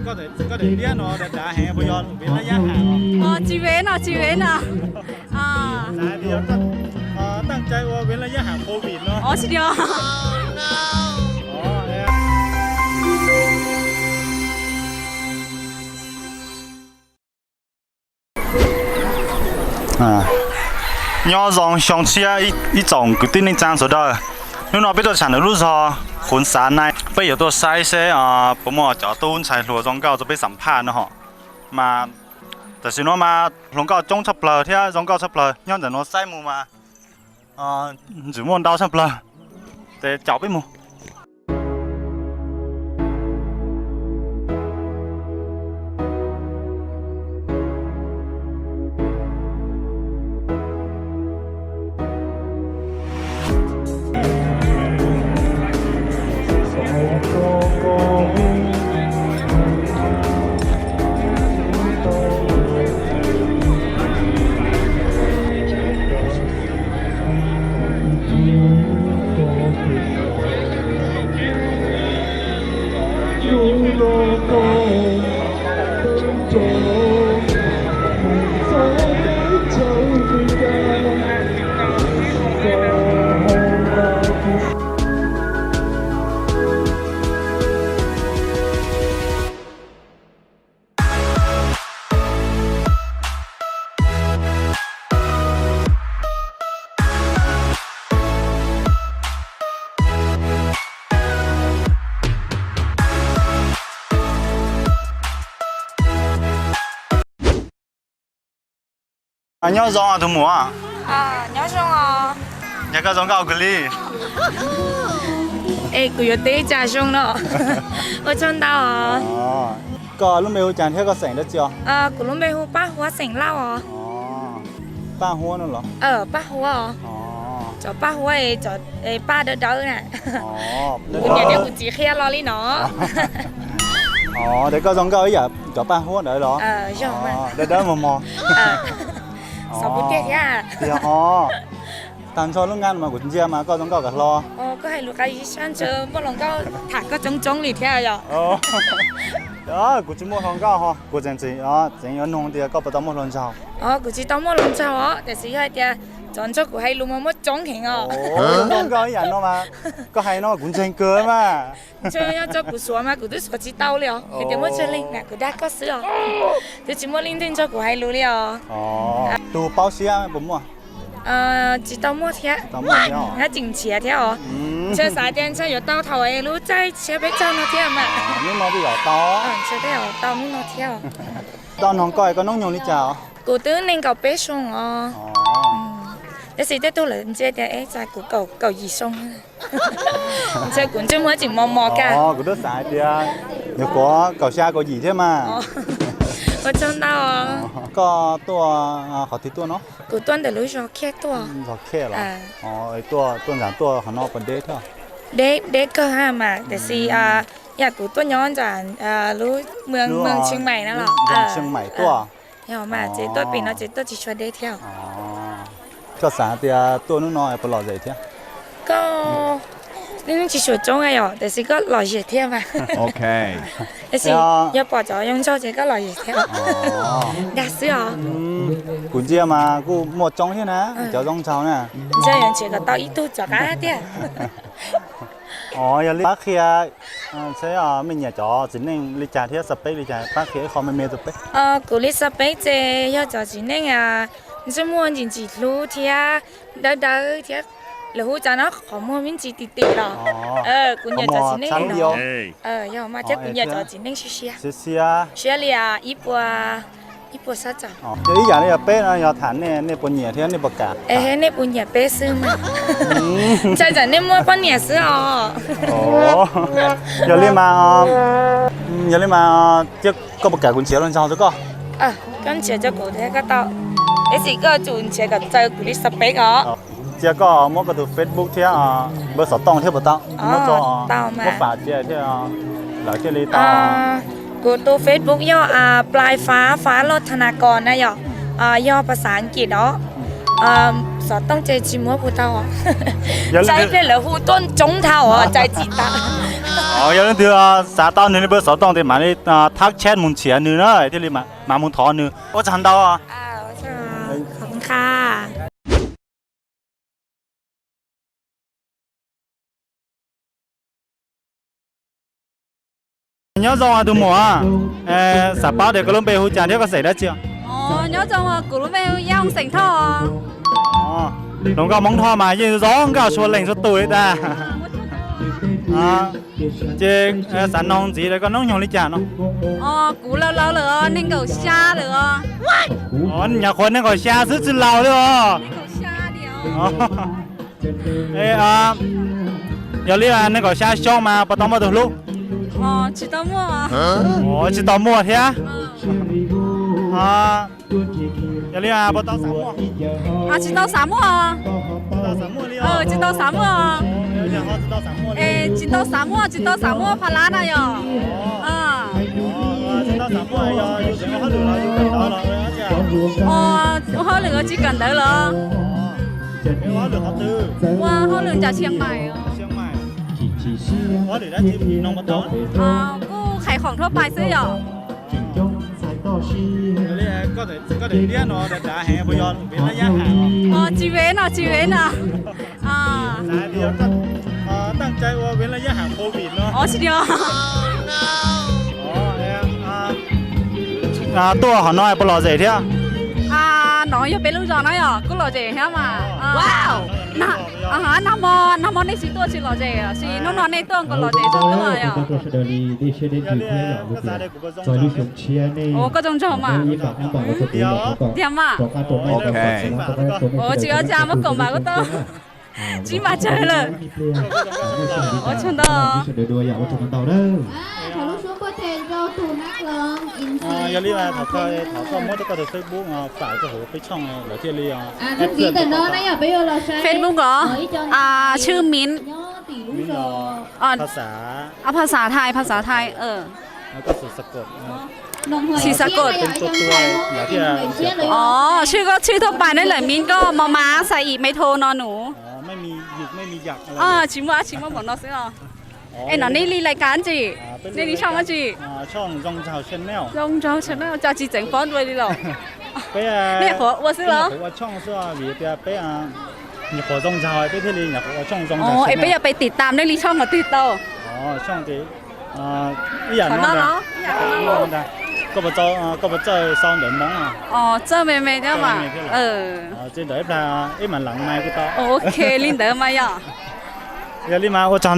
Koj daim tiab no dav dav heev, puas yog Viv Laj Yaj Ham? Tsis ve no, tsis ve no. Xav tias yog teej cai ua Viv Laj Yaj Ham COVID no. Tsis yog. Nyob zoo xyoo tshiab ib tsoom kwv tij neej tsaa sawv daws. Hnub no peb tuaj tsham ntawm lub zog Khuv Xav Nais, peb yuav tuaj saib seb puas muaj cov tub ntxhais hluas zoo nkauj rau peb xam phaj no hos. Mas tam sim no mas hluas nkauj coob tshaj plaws thiab zoo nkauj tshaj plaws, nyob ntawm no saib mus mas ntsum muaj ntau tshaj plaws. Ces caum peb mus. Nyob zoo tus muam. Nyob zoo os. Yog koj zoo nkauj kawg li. Es kuv yuav teb cas zoo no? Ua tsaug ntau os. Koj lub npe hu cas thiab koj xeem dab tsi os? Kuv lub npe hu Paj Huab xeem Lauj os. Paj Huab no los? Paj Huab os. Cov Paj Huab, Paj dawb dawb na. Kuv niam thiab kuv txiv qhia los li no. Ces koj zoo nkauj ib yam cov Paj Huab ntawd los? Dawb dawb mos mos. Xov pub tiag thiab. Tiag os. Tag nrho lub nab no mas kuv ntsia mas koj zoo nkauj kawg hlo. Koj hais lus qab zib sab ntshe muaj hluas nkauj tham koj coob coob li thiab yom? Kuv tsis muaj hluas nkauj ho, kuv tseem tseem tseem yuav nug tias koj puas tau muaj hluas nraug. Kuv tsis tau muaj hluas nraug os, tiam sis yog hais tias cov nrog kuv hais lus mas muaj coob heev os. Hluas nkauj ib yam no mas koj hais no kuv ntseeg kawg mas. Ntshe yog tso kuv suav mas kuv twb suav tsis tau li os, hais tias muaj tsawg leej na kuv dag koj xwb os. Twb tsis muaj leej twg nrog kuv hais lus li os. Tus paub siab puas muaj? Tsis tau muaj thiab. Tseem nrhiav thiab os. Ntshe xav tias ntshe yuav tau thaum lub caij tshiab peb caug no thiab mas. Ntshe tej zaum tau hnub no thiab. Tau noog koj, koj hnub nyoog li cas os? Kuv twb nees nkaum peb xyoo os. Tab sis tej tug lawv ntsia tias es cas kuv kaum yim xyoo. Ntshe kuv ntsej muag tseem mos mos kag. Kuv twb xav hais tias nyuam qhuav kaum xya kaum yim thiab mas. Ua tsaug ntau. Koj tuaj qhov twg tuaj no? Kuv tuaj ntawm lub zos Khiaj tuaj. Zos Khiaj los? Tuaj nram tuaj qhov no puas deb thiab? Deb, deb kawg mas, tiam sis yam kuv tuaj nyob nram lub moos Tsheej Maim no los. Tsheej Maim tuaj. Yog mas ces tuaj pem no ces tuaj tsis tshua deb thiab. Koj xav tias tuaj hnub no puas lom zem thiab? Koj, nws tsis suav coob yom, tiam sis koj lom zem thiab mas. Tiam sis yog pom cov zoo nraug ces koj lom zem thiab. Dag xwb os. Kuv ntsia mas kuj muaj coob thiab na, cov zoo nraug na. Ntshe yuav nrhiav kom tau ib tug cov qab tiag. Yog li pab qhia, me nyuam cov txiv neej li cas thiab xav peb li cas, pab qhia ib qho me me rau peb. Kuv li xav peb ces yog cov txiv neej ntsej muag ntsim ntsim hlub thiab dawb dawb thiab, lawv hu cas no qhov muag me ntsis tim tim los. Kuv nyiam cov txiv neej li no. Yog mas thiab kuv nyiam cov txiv neej siab siab. Siab li ib puas, ib puas sab cam. Yog ib yam li yog peb no yog tham nej, nej puas nyiam thiab nej puas kam? Es nej puas nyiam peb xwb mas. Ntshai tsam nej muaj poj niam xwb os. Yog li mas, yog li mas cia koj puas kam kuv nrhiav hluas nraug rau koj? Koj nrhiav rau kuv thiab koj tau. Tab sis koj tsum nrhiav kom txawv kuv li xav peb os. Cia koj muab koj tus Facebook thiab npawb xov tooj thiab puas tau? Muab tso, muab fam cia thiab lawv thiaj li tau. Kuv tus Facebook yog Plai Fab Fab Loj Tha Na Kos na yom, yog phas xas Askiv os. Xov tooj ces tsis muab puas tau, saib pliag lawv hu tuaj coob dhau os, tsis tau. Yog leej twg xav tau nws li pab xov tooj ces mam li thab chat mus nrhiav nws na, thiaj li mam mus thov nws. Ua tsaug ntau. Nyob zoo tus muam, xav paub tias koj lub npe hu cas thiab koj xeem dab tsi? Nyob zoo, kuv lub npe hu Yaj Xeem Thoj. Hluas nkauj Hmoob Thoj mas yeej zoo nkauj tshua leej tshua tus li tas. Ces xav noog ntxiv tias koj hnub nyoog li cas no? Kuv laus laus lawm os, nees nkaum xya lawm os. Nyuam qhuav nees nkaum xya xwb tsis laus li os. Yog li nees nkaum xya xyoo mas puas tau muaj tus hlub? Tsis tau muaj thiab. Yog li puas tau xav muaj? Tsis tau xav muaj. Tsis tau xav muaj. Tsis tau xav muaj, tsis tau xav muaj pha lab na yog. Ua hauj lwm tsis kawm ntawv los? Ua hauj lwm nram Xia Maim. Kuj qhais khoom thuab pais xwb yom. Tsis vev no, tsis vev no. Tsis tias. Tuaj hov no puas lom zem thiab? No yog peb lub zos na yom, kuj lom zem thiab mas. Nag hmo, nag hmo nej tsis tuaj tsis lom zem, tab sis hnub no nej tuaj nkaus lom zem tau tuaj yom. Ua koj zoo nraug mas. Tiag mas. Tsis ua cas, muab kaum npam kuj tau. Tsib npam tsawg lawm. Ua tsaug ntau. Yog li thov koj muab rau koj tus Facebook fam rau hauv peb tshooj lawv thiaj li. Facebook os, tshwj Miv. Phas xav thais, phas xav thais. Tsis xav kod. Tshwj koj tshwj thuab pais ne lawm, Miv koj mos mas xais ib me tho no nus. Tsis muaj, tsis muaj npaum no xwb os. Es no nej li lais kas tsi? Nej li tshooj tsi? Zoo nraug channel, cas tsis txeev pob dua li los? Nej qhuav ua xwb los? Es peb yog peb tim tam nej li tshooj qhov twg tau? Koj puas txawj sau ntawv Hmoob? Txawj me me thiab mas. Tsis ntawd ib plag ib mam lees mai kuj tau. Ok, li ntawd mas yom. Yog li mas ua tsaug.